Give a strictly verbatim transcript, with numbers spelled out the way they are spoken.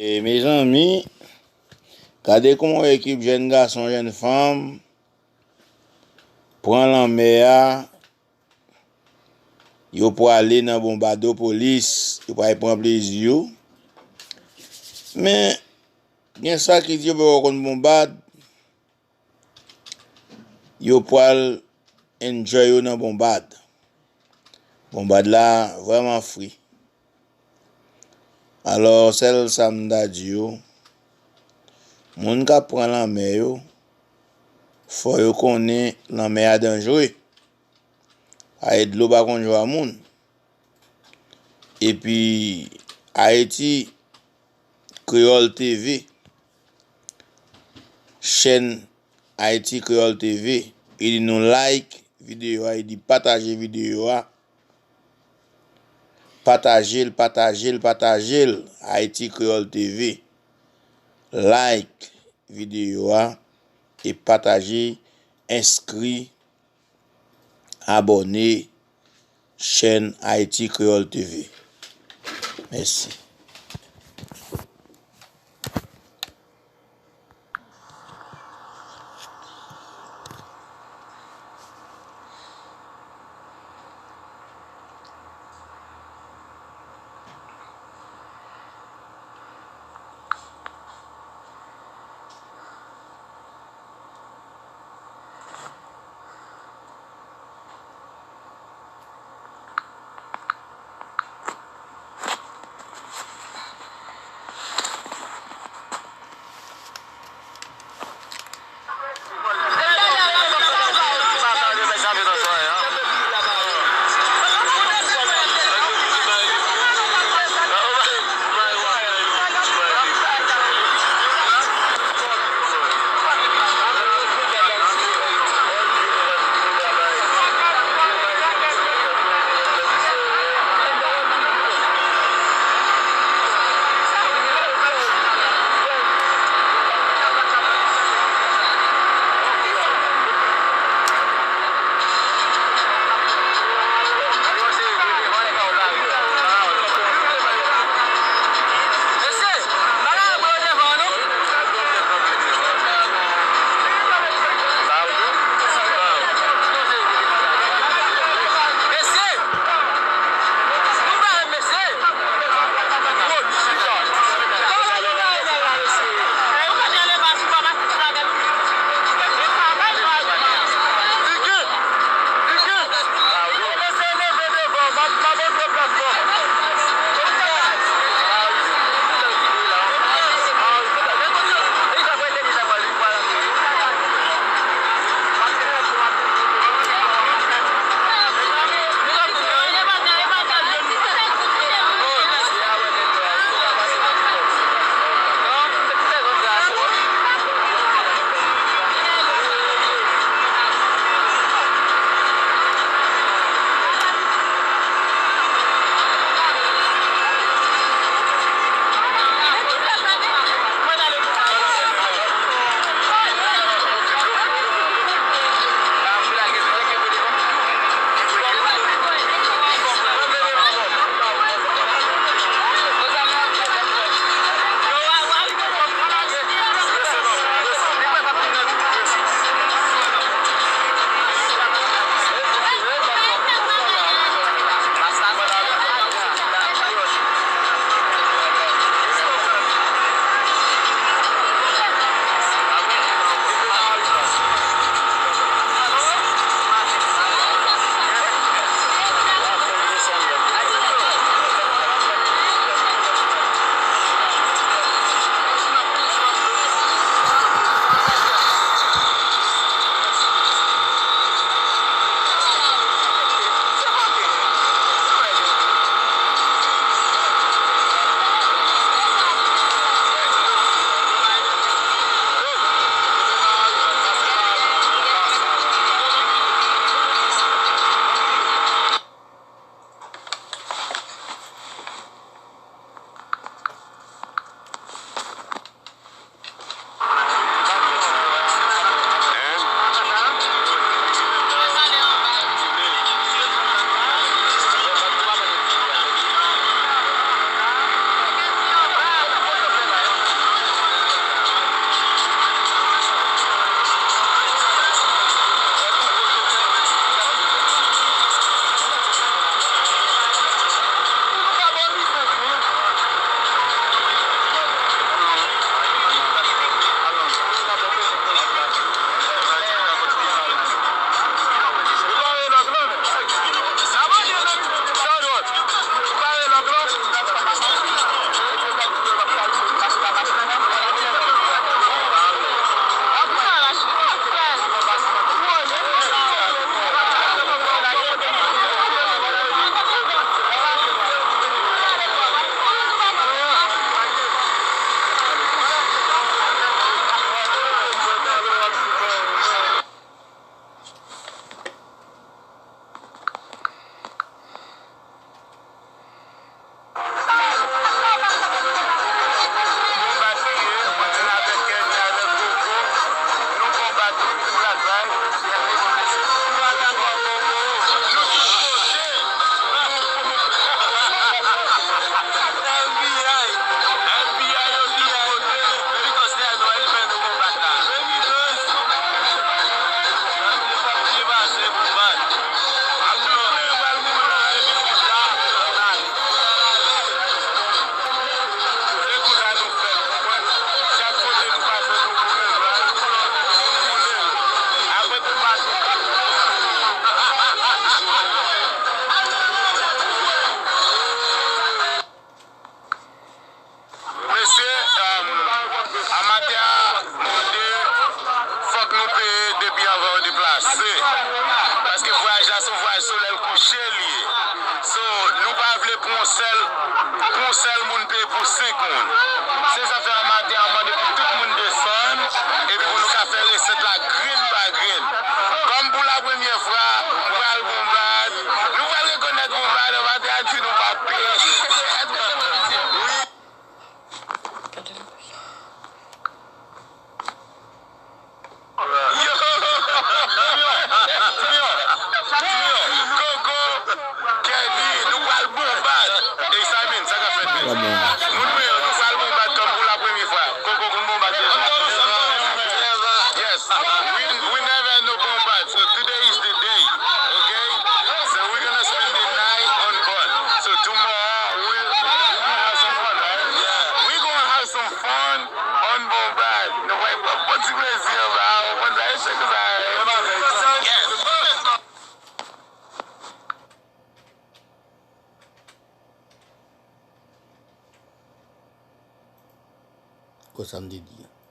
E mezanmi, gade kòman yon ekip jèn gason, jèn fanm pran lanmè a, yo prale nan Bonbadopolis, yo pral pran plezi yo. Men, gen sa ki di yo poko konn Bonbad, yo pral enjoy yo nan Bonbad. Bonbad la vrèman fri. Alò, sèl sa m ta di yo, moun k ap pran lanmè yo, fò yo konnen lanmè a danjre. Paske dlo pa konn jwa moun. Epi, Ayiti Kreyòl T V, chèn Ayiti Kreyòl T V, e di nou like videyo a, e di pataje videyo a. Pataje l, pataje l, pataje l. Ayiti Kreyòl T V. Like videyo a e pataje, enskri, abòne chèn Ayiti Kreyòl T V. Mèsi. Sèl, pou yon sèl moun peye pou senk moun. Se sa fè a maten an mande pou tout moun desann, epi pou nou ka fè resèt la grenn pa grenn. Kòm pou la premyè fwa, m pral Bonbad. Nou pral rekonèt Bonbad, an maten a di nou pa peye. Wi. Yo! Junior! Junior! Koko! Kenny, nou pral Bonbad! Examine, sa k ap fèt menm? Moun mwen yo, nou pral Bonbad kòm pou la premye fwa. Koko konn Bonbad deja? Yes. We, we never know Bonbad, so today is the day. Okay? So we're gonna spend the night on board. So tomorrow, we, we gonna have some fun, right? Yeah. We gonna have some fun. On Bonbad, nou pral pran ti plezi anba, ou konn sa, e chèk sa. Yes. Kon sa m te di a.